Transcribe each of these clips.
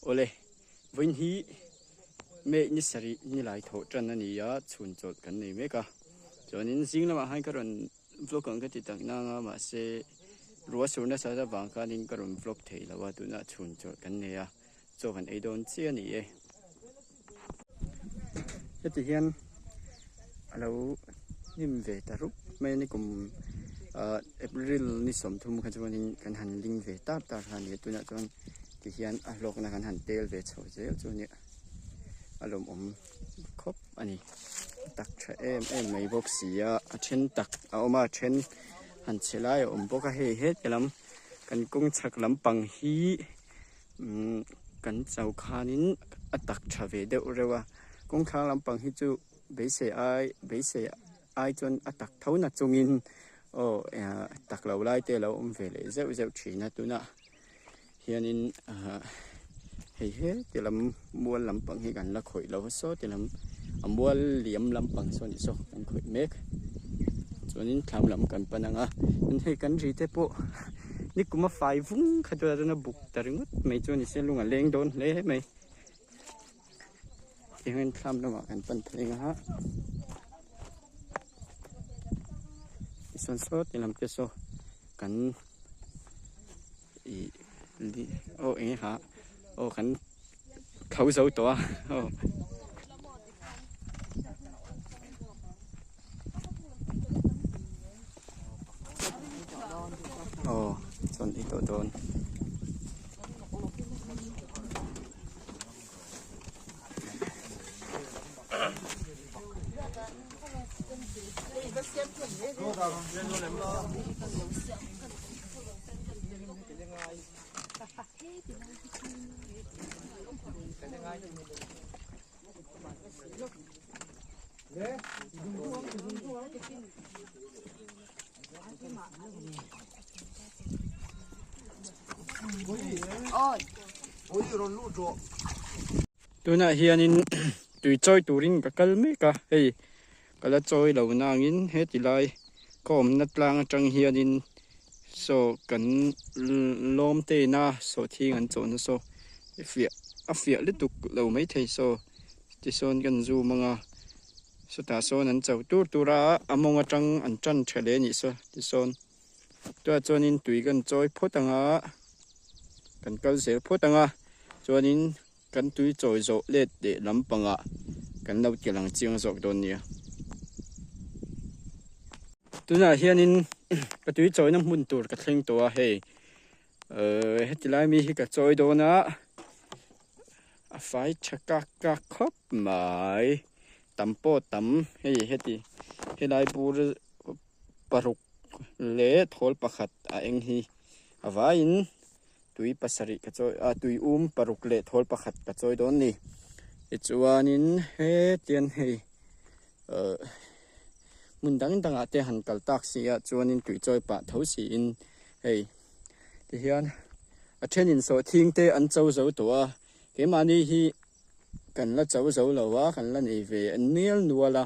Awle, vawiin hi May ni sarih ni lai thawh tan a ni a, chhun chawlh kan nei mek a. Chuanin zing lamah khan ka rawn vlog ang ka ti tak nang a, mahse ruah sur nasa avang khanin ka rawn vlog thei lo a, tunah chhun chawlh kan nei a. Chaw kan ei dawn chiah a ni e. Heti hian a lo hnim ve ta rup mai a ni kum ah April ni 30 kha chuanin kan han ling ve tar tar kha a ni a tunah chuan ti hian a hlawkna kan han tel ve chho zel chu a nia a lawmawm khawp a ni tak tha em em mai bawk si a a then tak a awm a a then han chhe lai a awm bawk a hei heti lam kan kawng chhak lampang hi. Umm kan cho khanin a tak tha ve deuh reuh a kawngthlang lampang hi chu beisei ai beisei ai chuan a tak tho na chungin aw eh tak lo lai te a lo awm ve leh zeuh zeuh thin a tunah hianin ah hei heti lam mual lampang hi kan la khawih lo a saw ti lam a mual liam lampang saw a nih saw kan khawih mek chuanin thlam lam kan pan ang a tin hei kan ri te pawh nikum a fai vung kha chu a rawn a buk ta ringawt mai chu a ni se lung a leng dawn hle mai tihian thlam lamah kan pan phei ang a tichuan saw ti lam te saw kan ih aw eng ha aw kan tho zo tawh a aw. Aw chuan ei tawh dawn. Tunah hianin tui chawi turin ka kal mek a hei ka la chawi lo nangin heti lai ka awmna tlang atang hianin saw kan lawm te ina sawhthing an chawhna saw fiah a fiah lutuk lo maithei saw tisawn kan zoom anga sawtah sawn an cho tur tur a a mawng atang an tan tha leh anih saw tisawn tunah chuanin tui kan chawi phawt anga kan kal zel phawt anga chuanin. Kan tui chawi zawh let leh lampangah kan lo ti lang chiang zawk dawn nia. Tunah hianin ka tui chawina hmun tur ka thleng tawh a hei ehh heti lai mi hi ka chawi dawn a a fai tha kak kak khawp mai tam pawh tam hei heti helai bur paruk leh thawl pakhat a eng hi a vaiin. Tui pasarih ka chawi ah tui um paruk leh thawl pakhat ka chawi dawn ni. Tichuanin hetian hei uh hmun dang dangah te han kal tak si a chuanin tui chawi pah tho siin hei tihian a thenin sawhthing te an cho zo tawh a keimahni hi kan la cho zo lo a kan la nei ve nial nual a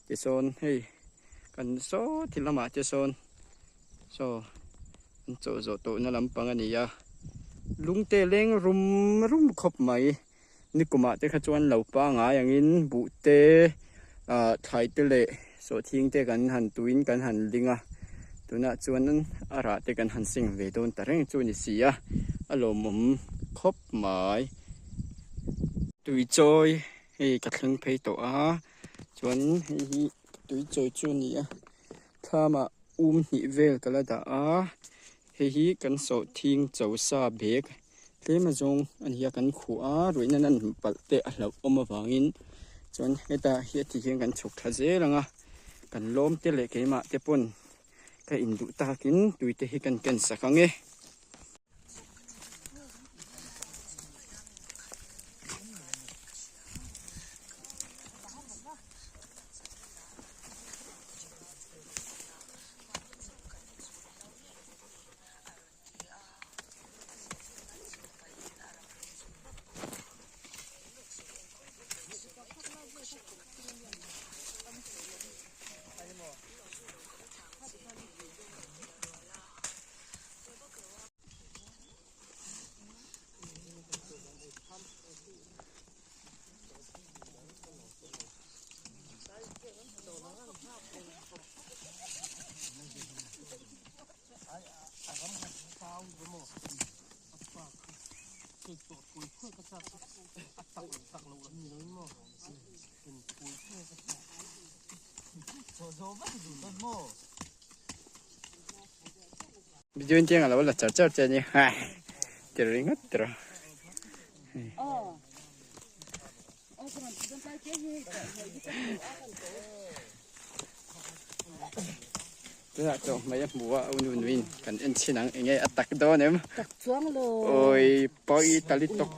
tichuan hei kan saw ti lamah te sawn saw. An chawh zawh tawhna lampang a ni a, lungte leng rum rum khawp mai. Nikumah te kha chuan lo pangai angin buh te ah thlai te leh sawhthing te kan han tuin kan han ling a, tunah chuan a rah te kan han seng ve dawn ta reng chu a ni si a, a lawmawm khawp mai. Tui chawi hei ka thleng phei tawh a, chuan hei hi tui chawi chu a ni a, thlamah. Um hnih vel ka la dah a, hei hi kan sawhthing cho sa bag tlem azawng a ni a kan khuh a ruihna nan palh te a hlauh awm avangin chuan heta hi a ti hian kan chhuk thla zel ang a kan lawm te leh keimah te pawn ka induh takin tui te hi kan ken sak ang e. Video in tiang alo la char char che ni ha ti ringawt tira. Tunah chaw hmai a hmu a u nu nuin kan en chhin ang enge a tak dawn em? Tak chuang lo. Oi pawi tali tok.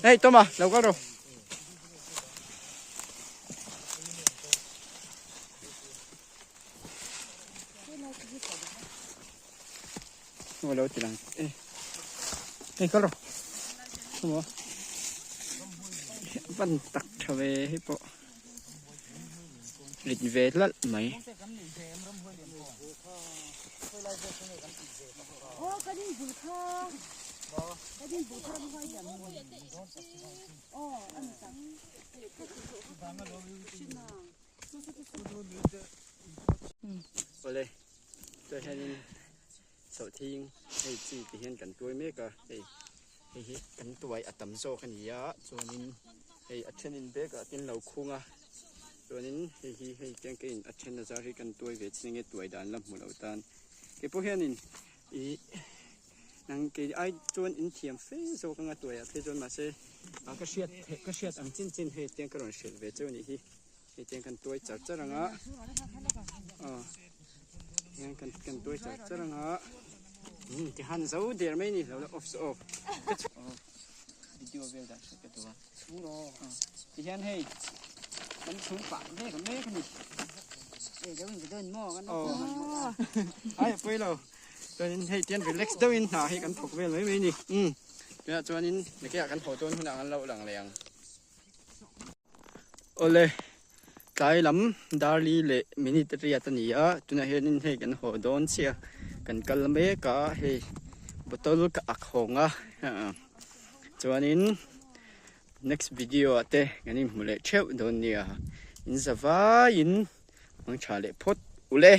Hey Toma, lo kal rawh. Ua lo ti lang e hei kal rawh emaw van tak tha ve hei pawh rit ve lalh mai. Awle chuan hianin sawhthing hei chi ti hian kan tuai mek a hei hei hi kan tuai a tam zawk a ni a chuanin hei a thenin bag ah te an lo khung a chuanin hei hi hei tiang ke in a then a zar hi kan tuai ve chin enge tuai dan la hmu lo tan keipawh hianin ih nang kei ai chuan in thiam fe zawk anga tuai ah phei chuan mahse a ka hriat theih ka hriat ang chin chin hei tiang ka rawn hrilh ve cheu a nih hi. Hei tiang kan tuai char char ang a aw hian kan kan tuai char char ang a umm ti han zo der mai ni lo la off chu off video vel dan hriat ka duh a ti hian hei kan chhung pah mek mek a ni aw ai a pawi lo chuanin hei tian relax deuhin hna hi kan thawk vel mai mai a ni umm tunah chuanin nike ah kan haw dawn hunah an lo lang leh ang. Awle, tlai lam Darli leh minute riat a ni a, tunah hianin hei kan haw dawn chiah a, kan kal mek a, hei bottle ka ak hawng a, chuanin next video ah te kan inhmu leh theuh dawn nia, in za vaiin hmang tha leh phawt ule.